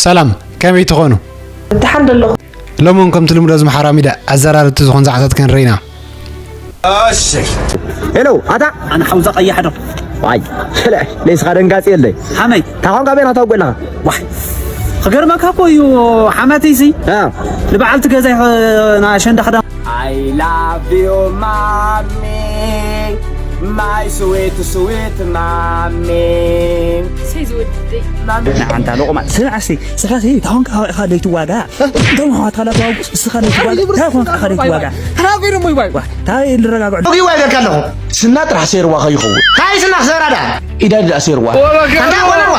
ሰላም፣ ከመይ ትኾኑ? ደሓን ዶ ኣለኹ? ሎሚ እውን ከምቲ ልሙድ ኣብዚ ማሕበራዊ ሚድያ ኣዘራረብቲ ዝኾኑ ዛዕባታት ክንርኢ ኢና። እሺ። ሄሎ፣ ኣታ? ኣነ ሓውዛ ቀያሕ ዶ? ዋይ፣ ስለ፣ ለይስኻ ደንጋጺ የለይ። ሓመይ? ታኾንካ ቤና ታውጎ ኣለኻ? ዋይ፣ ክገርመካ እኮ እዩ፣ ሓማተይሲ። አ። ንበዓልቲ ገዛይ ኸ-፣ ንኣሸንዳ ክዳን I love you, mommy. My sweet, sweet mommy. ሰይ ዝወደይ። ንዓንታ ሎቕማጽ፣ ስምዕ እስቲ፣ ስኻ እስቲ፣ እንታይ ኾንካ ኢኻ ደይትዋጋእ? እቶም ኣሕዋትካ ላተዋጉስ፣ እስኻ ደይትዋጋእ? እንታይ ኾንካ ኢኻ ደይትዋጋእ? ተናገሩ እሞ ይዋይ። ዋ፣ እንታይ ልረጋግዑ? ፎጊ ይዋይ በልካ ኣለኹ። ስና ጥራሕ ሴርዋ ከይኸውን። እንታይ ስና ክሰራ ዳ? ኢዳ ኢዳ ሴርዋ። ኣንታ ኮነዋ።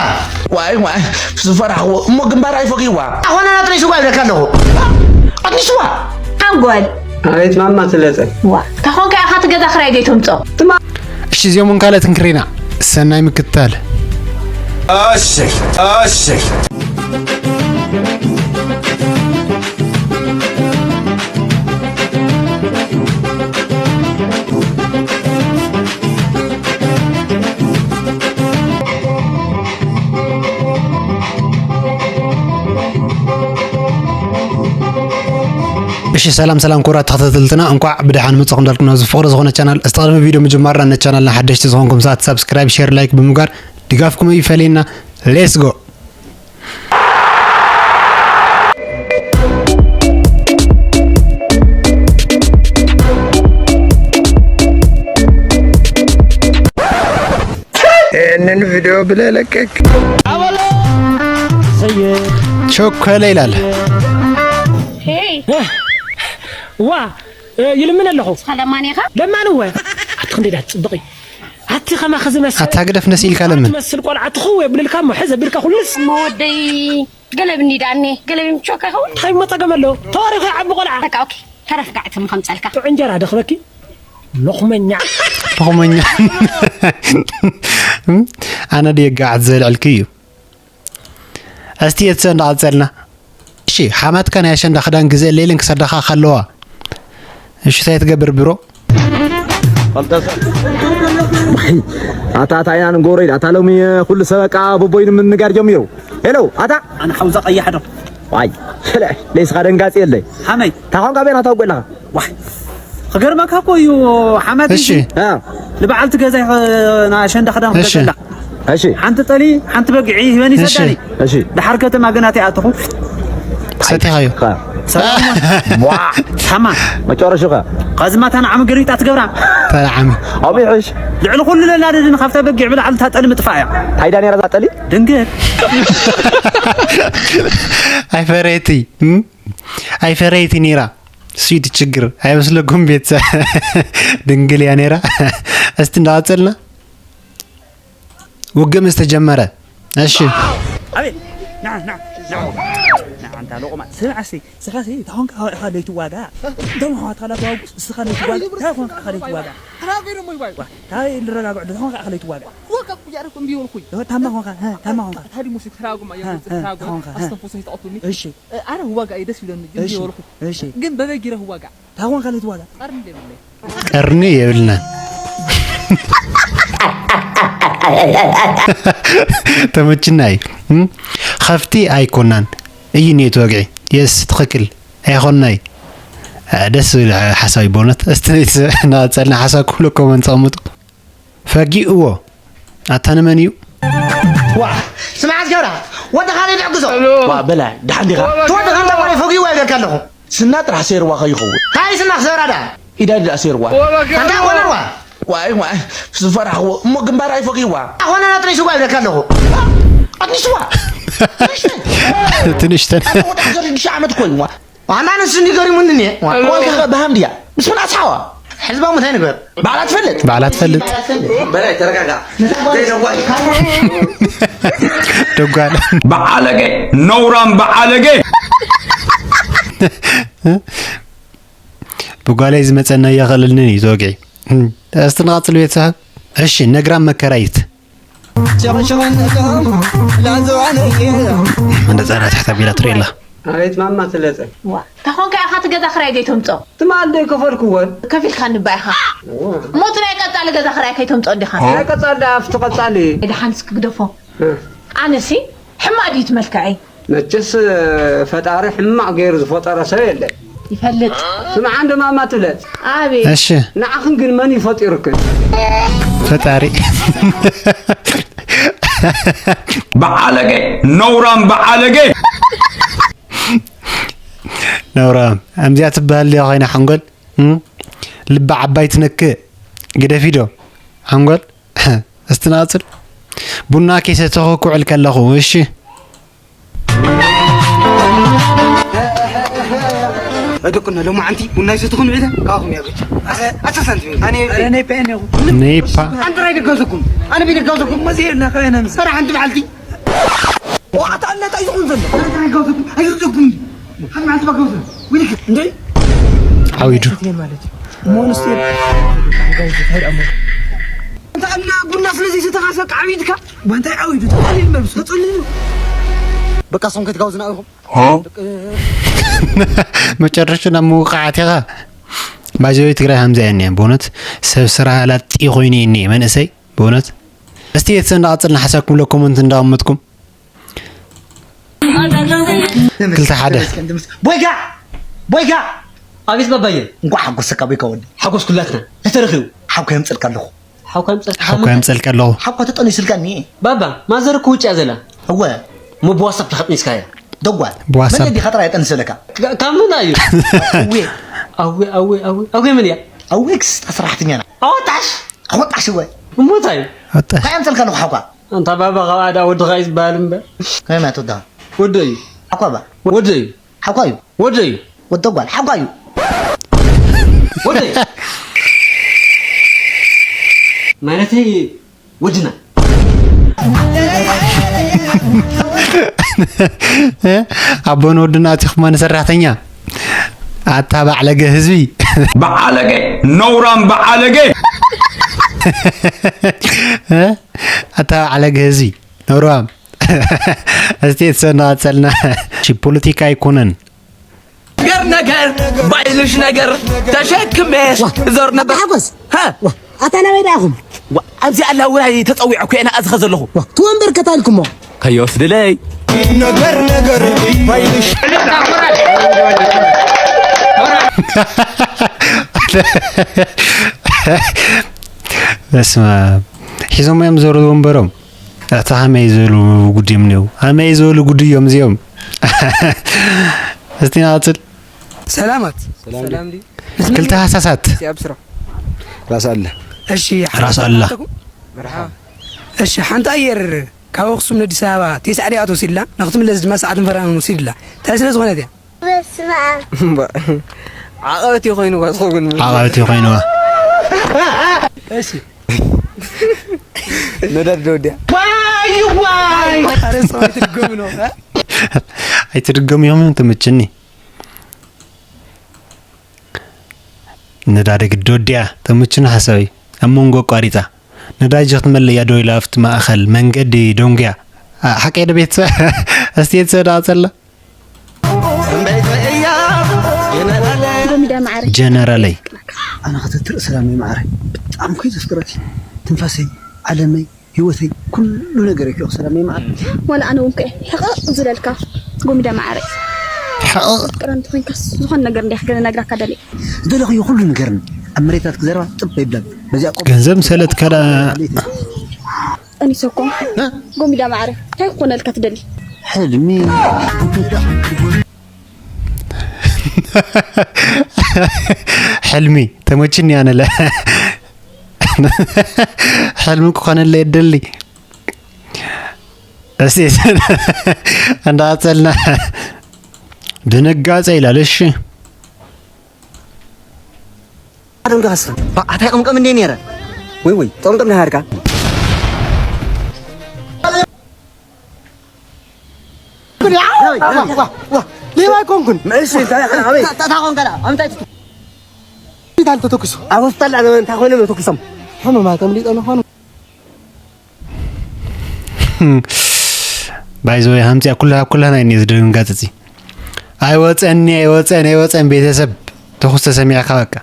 ዋይ፣ ዋይ፣ ዝፈራሕዎ። እሞ ግንባር ኣይፈጊዋ። ኣኾነ ናጥሪሱ ይዋይ በልካ ኣለኹ። ኣጥኒስዋ። ሓንጎል። ኣቤት ማማ ስለጸ። ዋ፣ እንታይ ኾንካ ኢኻ እቲ ገዛ ክራይ ዘይተምጾ? ትማ- እሺ፣ እዚኦም እውን ካልኦትን ክሪና። ሰናይ ምክትታል። እሺ፣ እሺ። እሺ፣ ሰላም ሰላም ክቡራት ተኸታተልትና፣ እንኳዕ ብደሓን መጻኹም እንዳልኩ ናብዚ ፍቕሪ ዝኾነ ቻናል። እስቲ ቅድሚ ቪድዮ ምጅማርና ነቲ ቻናልና ሓደሽቲ ዝኾንኩም ሰባት ሳብስክራይብ፣ ሼር፣ ላይክ ብምግባር ድጋፍኩም ይፈለየና። ሌትስ ጎ። ይህንን ቪዲዮ ብለለቀቅ። ቸኮለ ይላል። ሄይ። ዋ፣ እ፣ ይልምን ኣለኹ። ንስኻ ለማኒ ኢኻ? ለማኒ እወ። ኣቲ ክንደይ ዳ ትጽብቒ። ኣቲ ከማኺ ዝመስል ኣታ ግደፍ ነስ ኢልካ ለምን? ትመስል ቆልዓ ትኽው የብልልካ እሞ ሕዝ ኣቢልካ ኩልስ። እሞ ወደይ ገለብኒ ዳኒ፣ ገለብ ምቾካ ይኸውን? እንታይ እሞ ጸገም ኣለዎ? ተዋሪኹ ይዓቢ ቆልዓ። በቃ ኦኬ፣ ተረፍጋዕቲ ምኸምጸልካ። ጥዑ እንጀራ ደኽበኪ? ሎኽመኛ። ሎኽመኛ። ኣነ ድየ ጋዓት ዘልዕልኪ እዩ። እስቲ የትሰ እንዳቐጸልና። እሺ፣ ሓማትካ ናይ ኣሸንዳ ክዳን ግዘ ሌልን ክሰዳኻ ከለዋ። እሺ፣ እንታይ ትገብር ብሮ? ኣታ፣ ኣታ፣ ኢና ንጎረይ፣ ኣታ፣ ሎሚ፣ ኩሉ ሰብ በቃ በቦይኑ ምንጋር ጀሚሩ። ሄሎ፣ ኣታ? ኣነ ሓውዛ ቀያሕ ዶ? ዋይ፣ ስለ፣ ለይስኻ ደንጋጺ የለይ። ሓመይ? ታኾንካ ቤና ታውጎ ኣለኻ? ዋይ፣ ክገርመካ እኮ እዩ፣ ሓማት እሺ። እሺ። አ። ንበዓልቲ ገዛይ ኸ-፣ ንኣሸንዳ ክዳን እሺ። ክገዝኣላ። እሺ። ሓንቲ ጠሊ፣ ሓንቲ በጊዕ ሂበኒ እሺ። ሰዳኒ። እሺ። ደሓር ከተማ ግን ኣተይ ኣተኹ። ሰቲኻዮ? ኸ። ሰላም። ዋ። ታማ። መጨረሹ ኸ? ኸዚ ማታ ንዓሚ ገሪጣ ትገብራ። ተላዓሚ። ኣበይ ሕሽ? ልዕሊ ኩሉ ለላ ደድን ካብታ በጊዕ ብላዕሊ እታ ጠሊ ምጥፋእ እያ። ታይዳ ነይራ እዛ ጠሊ? ድንግል። ኣይፈረየትይ። እም? ኣይፈረየትይ ነይራ። ስዊት ችግር ኣይመስለኩም ቤተሰብ? ድንግል እያ ነይራ። እስቲ እንዳቐጸልና። ውግእ ምስ ተጀመረ። እሺ። ኣቤት! ንዓ፣ ንዓ፣ ንዓ። ንዓ፣ ኣንታ ሎቕማጽ። ስምዓ እስቲ፣ ስኻ እስቲ፣ እታ ኾንካ ኢኻ ደይትዋጋእ። እቶም ኣሕዋትካ ላተዋጉስ፣ እስኻ ደይትዋጋእ። እታ ኾንካ ኢኻ ደይትዋጋእ። ተናገሩ እሞ ይዋይ። ዋ፣ እንታይ ልረጋግዑ፣ እታ ኾንካ ኢኻ ደይትዋጋእ። ወካ ኩያር እኮ እምቢ በልኩኝ። እወ፣ ታማ ኾንካ፣ ሀ፣ ታማ ኾንካ። ታዲ ሙሲክ ተራጉም ኣየው፣ ሀ፣ ሀ፣ ተራጉም። ኾንካ፣ ሀ። ኣስተንፎ ሰይተቐቱኒ። እሺ። ኣረ ዋጋ እዩ ደስ ይብለኒ፣ ግን እሺ፣ ይወልኩ። እሺ። ግን በበጊረ ዋጋ። ታኾን ካልእ ዋጋ። ቀርኒ የብለይ። ቀርኒ የብልናን። ተመችና እዩ። እም? ኸፍቲ ኣይኮናን። እዩ ኔት ወግዒ። የስ፣ ትኽክል። ኣይኾንና እዩ። እ፣ ደስ ዝብል ሓሳብ እዩ በእውነት። እስቲ ናጸልና ሓሳብ ክብሎ ኮመንት ኣቐምጡ። ፈጊእዎ። ኣታ ንመን እዩ? ዋ፣ ስምዓት ገብራ፣ ወዲ ካልእ ይዕግዞ። ዋ፣ በላይ፣ ደሓን ዲኻ? እቲ ወዲ ከምዛ ቆልዑ ፈጊእዎ ይብለካ ኣለኹ። ስና ጥራሕ ሴርዋ ከይኸውን። እንታይ ስና ክሰራ ዳ? ኢዳ ኢዳ ሴርዋ። ኣንታ ኮነርዋ። ዋይ፣ ዋይ፣ ዝፈራሕዎ። እሞ ግንባር ኣይፈጊእዋ። ኣኾነ ናጥሪስዋ ይብለካ ኣለኹ። ኣጥኒስዋ። ትንሽተን። ኣነ ወዲ ዓሰርተ ሽዱሽተ ዓመት እኮ እዩ። ኣና ንሱ እንዲገሪሙኒ እኔ። ቆልካ በሃም ድያ? ምስ ምን ኣስሓዋ? ሕዝባ ምታይ ንግበር? ባዕላ ትፈልጥ። ባዕላ ትፈልጥ። በላይ ተረጋጋ። ደጓል። በዓለገ፣ ነውራም በዓለገ። ብጓለይ ዝመጸና እያኸለልንን እዩ ተወግዒ። እስቲ ንቐጽል ቤተሰብ። እሺ፣ ነግራም መከራይት። እንደ ጸራ ትሕት ኣቢላ ትርኢ ኣላ። ኣቤት ማማ ስለጸ። ዋ፣ ታኾንካ ኢኻ እቲ ገዛ ክራይ ዘይተምጾ? ትማል ዘይከፈልክዎን? ከፊልካ ንባ ኢኻ። ዋ። እሞ እቲ ናይ ቀጻሊ ገዛ ክራይ ከይተምጾ እንዲኻ? ናይ ቀጻሊ ዳ ኣብቲ ቀጻሊ። ድሓን እስኪ ግደፎ። እ። ኣነሲ ሕማቕ ድዩ እቲ መልክዐይ? መቸስ ፈጣሪ ሕማቕ ገይሩ ዝፈጠረ ሰብ የለን። ይፈልጥ። ስምዓ እንዶ ማማ ትብለ። ኣቤት። እሺ። ንዓኽን ግን መን እዩ ፈጢሩክን? ፈጣሪ። በዓለገ ነውራም በዓለገ። ነውራም ኣምዚኣ ትበሃል ድያ ኮይና ሓንጎል? እም? ልቢ ዓባይ ትነክእ። ግደፊ ዶ ሓንጎል? እስቲ ንቐጽል። ቡና ከይሰተኹ ክውዕል ከለኹ። እሺ። ደቅና ሎማዓንቲ ቡና ይሰትኹም ዒለ ካብኹም እያ ብቻ። ኣሰ ኣሰ ሳንቲም ኣነ ኣነ ፔን ይኹ ኔፓ ኣንተ ራይ ደጋዘኩም ኣነ ቢደጋዘኩም መዚ እና ከነ ምስ ሰራ ሓንቲ መዓልቲ ወዓታ ኣለታ ይኹን ዘሎ ኣንተ ራይ ጋዘኩም ኣይዘኩም ሓንቲ መዓልቲ ባጋዘ ወይልክ እንዴ ዓዊዱ ማለት ሞንስቴር ጋይዝ ታይ ኣሞ እንተ ኣላ ቡና ስለዚ ዝተኻሰ ቃዊድካ ባንታይ ዓዊዱ ተጸሊል መልብስ ተጸሊሉ በቃ ሶም ከይትጋብዙና ኢኹም መጨረሹ ናብ ምውቃዓት ኢኻ ባይዘወይ ትግራይ ሃምዛ እያ እኒያ ብእውነት ሰብ ስራ ላጢ ኮይኑ እኒ መንእሰይ ብእውነት እስቲ የተሰ እንዳቐፅልና ሓሳብ ክብሎ ኮመንት እንዳቐመጥኩም ክልተ ሓደ ቦይጋ ቦይጋ ኣቤት ባባየ እንኳዕ ሓጎሰካ ቦይካ ወዲ ሓጎስ ኩላትና ተተረኺቡ ሓብካ የምፀልካ ኣለኹ ሓውካ ይምፀልካ ሓውካ የምፀልካ ኣለኹ ሓውካ ተጠኒስልካ እኒኤ ባባ ማዘር እኮ ውጭ እያ ዘላ እወ እሞ ብዋትሳፕ ተኸጥኒስካያ ደጓል ብዋትሳፕ መን ዲኻ ጥራይ የጠንሰለካ ካብ ምና እዩ ኣዌ ኣዌ ኣዌ ኣዌ ኣዌ መን እያ ኣዌክስ ሰራሕተኛና ኣወጣሽ ኣወጣሽ እወ እሞ እንታይ እዩ ኣወጣሽ እንታይ የምፀልካ ኣለኹ ሓውካ ኣንታ ባባ ካብ ኣዳ ወድኻ እዩ ዝበሃል እምበር ከመይ ማለት ወድኻ ወዶ እዩ ሓኳባ ወዶ እዩ ሓኳ እዩ ወዶ እዩ ወዶ ጓል ሓኳ እዩ ወዶ እዩ ማለተይ ወድና ኣቦን ወድን ኣቲኹማ ንሰራሕተኛ ኣታ ባዕለገ ህዝቢ ባዓለገ ነውራም ባዓለገ ኣታ ባዕለገ ህዝቢ ነውራም እስቲ የተሰናጸልና ፖለቲካ ኣይኮነን ነገር ነገር ባይልሽ ነገር ተሸክሜ ዞር ነበር ሓጎስ ኣታ ናበይ ዳኹም ኣብዚ ኣላ ውራይ ተጸዊዐ ኩ ኣነ ኣዝኸ ዘለኹ ትወንበር ከታልኩሞ ከይወስድለይ ነገር ነገር ባይልሽ በስመ ኣብ ሒዞም እዮም ዘሩ ወንበሮም ኣታ ሃመይ ዝበሉ ጉድ እዮም እኒው ሃመይ ዝበሉ ጉድ እዮም እዚኦም እስቲ ናፅል ሰላማት ሰላም ድዩ ክልተ ሃሳሳት ኣብስሮ ራስ ኣለ እሺ ራስ ኣለ እሺ ሓንቲ ኣየር ካብ ኣክሱም ነዲስ ኣበባ ቴስዓ ደቂቃ ትወስድላ ንክትምለስ ድማ ሰዓት ንፈራን ወሲድላ እንታይ ስለ ዝኾነት እያ በስመ ኣብ ዓቐበት እዩ ኮይኑዋ ዝኸውን ዓቐበት እዩ ኮይኑዋ እሺ ነዳድ ደወዲያ ዋይ ዋይ ኣረ ሰው ኣይትድገሙ ነው ኣይትድገሙ እዮም ትምችኒ ነዳዲ ግዲ ወዲኣ ተምችኑ ሓሳበይ ኣብ መንጎ ኣቋሪፃ ነዳጅ ክትመልእ እያ ዶ ኢላ ኣብቲ ማእኸል መንገዲ ደንጉያ ሓቀይ ዶ ቤተሰብ እስቲ ቤተሰብ ዳኣ ፀላ ጀነራለይ ኣነ ከተትርኢ ሰላመይ መዓረይ ብጣዕሚ ኮይ ዘፍቅረኪ ትንፋሰይ ዓለመይ ህይወተይ ኩሉ ነገር እኮ ሰላም ይማዓር ዋላ ኣነ እውን ከ ሕቕቕ ዝለልካ ጎሚዳ ማዓረይ ሕቕቕ ፍቅረ እንተኮይንካ ዝኾነ ነገር እንዲያ ክገለ ነግራካ ደልየ ዝደለኽዮ ኩሉ ንገርኒ ኣብ መሬታት ክዘርባ ጥብ ይብለን በዚኣ ቆ ገንዘብ ምሰለት ከዳ ጠኒሰ እኮ ጎሚዳ ማዓረ እንታይ ክኾነልካ ትደሊ ሕልሚ ሕልሚ ተመችኒ ኣነለ ሕልሚ ክኾነለ የደሊ እስቲ እንዳቀጸልና ድንጋጸ ይላል። እሺ ኣደም ጋስራ ኣታይ ቀምቀም እንዴ ነረ ወይ ወይ ጠምቀም ነሃርካ ሌባ ኣይኮንኩን። እሺ እንታይ ኣበይ ታታኾን ከላ ኣምታይ ትቱ ታል ተተኩሱ ኣብ ሆስፒታል ኣነ እንታይ ኾነ ተኩሶም ሕሙማት ኣምሊጦም ይኾኑ። ባይዘወይ ሃምፂኣ ኩላ ኩላና እኒ ዝደንጋፅፂ ኣይወፀኒ ኣይወፀን ኣይወፀን ቤተሰብ ተኹስ ተሰሚዕካ በቃ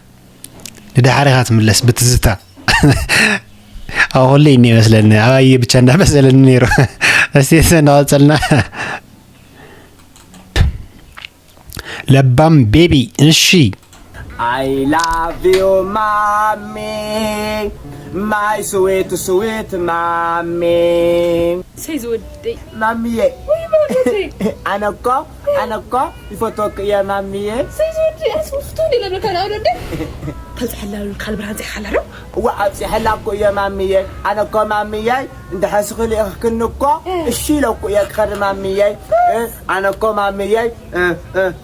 ንድሓር ኢኻ ትምለስ ብትዝታ ኣብ ኩሉ እኒ ይመስለኒ ኣባየ ብቻ እንዳመሰለኒ ነይሩ እስቲ እናቐፀልና ለባም ቤቢ። እሺ። I love you ማሚ፣ my sweet sweet ማሚ። ሰይ ዝወደይ ማሚየ ወይ ማለተይ ኣነ እኮ ኣነ እኮ ይፈትወክ እየ ማሚየ። ሰይ ዝወደይ ኣስፍቱ እንዲ ለብለካ ንኣዶ እንደ ተብፅሐላ ካልብ ብርሃን ፅሕካላ ዶ እዋ ኣብፂሐላ እኮ እየ ማሚየ። ኣነ እኮ ማሚየ እንድሕር ስኽሊ ኢኽክኒ እኮ እሺ ኢለኩ እየ ክኸድ ማሚየ። ኣነ እኮ ማሚየ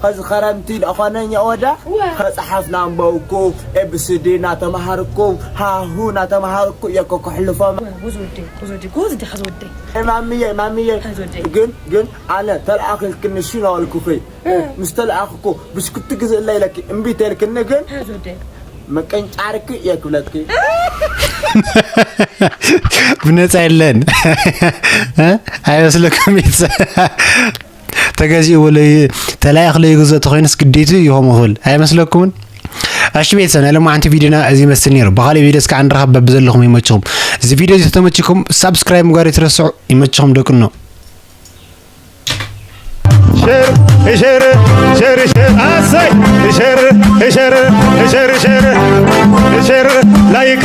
ኸዚ ኸረምቲ ደኾነ ኘወዳ ኸፀሓፍ ናንበውኩ ኤብስዲ እናተምሃርኩ ሃሁ እናተምሃርኩ እየ እኮ ክሕልፎ ወዝወደይ ወዝወደይ ጎዝ ዲኻ ዝወደይ ማሚየ ማሚየ ዝወደይ ግን ግን ኣነ ተለኣኺልክኒ እሺ ናበልኩኺ ምስ ተለኣኽኩ ብሽኩቲ ግዝእለ ኢለኪ እምቢ ተልክኒ ግን ዝወደይ መቀንጫርኪ እየ ክብለኪ። ብነፃ የለን። እ? ኣይመስለኩም ቤተሰብ? ተገዚኡ ወለ ተላኢኽ ለይግዘ ተኾይኑስ ግዴቱ እዩ ከምኡ ክብል ኣይመስለኩምን? እሺ ቤተሰብ ናይ ሎማዓንቲ ቪዲዮና እዚ ይመስል ነይሩ። ብኻሊእ ቪዲዮ እስከ ንራኸብ። በብዘለኹም ይመችኹም። እዚ ቪዲዮ እዚ ተመችኩም ሳብስክራይብ ምግባር ይትረስዑ። ይመችኹም ደቅኖ። ሸር ሸር ሸር ሸር ኣሰይ ሸር ሸር ሸር ሸር ሸር ላይክ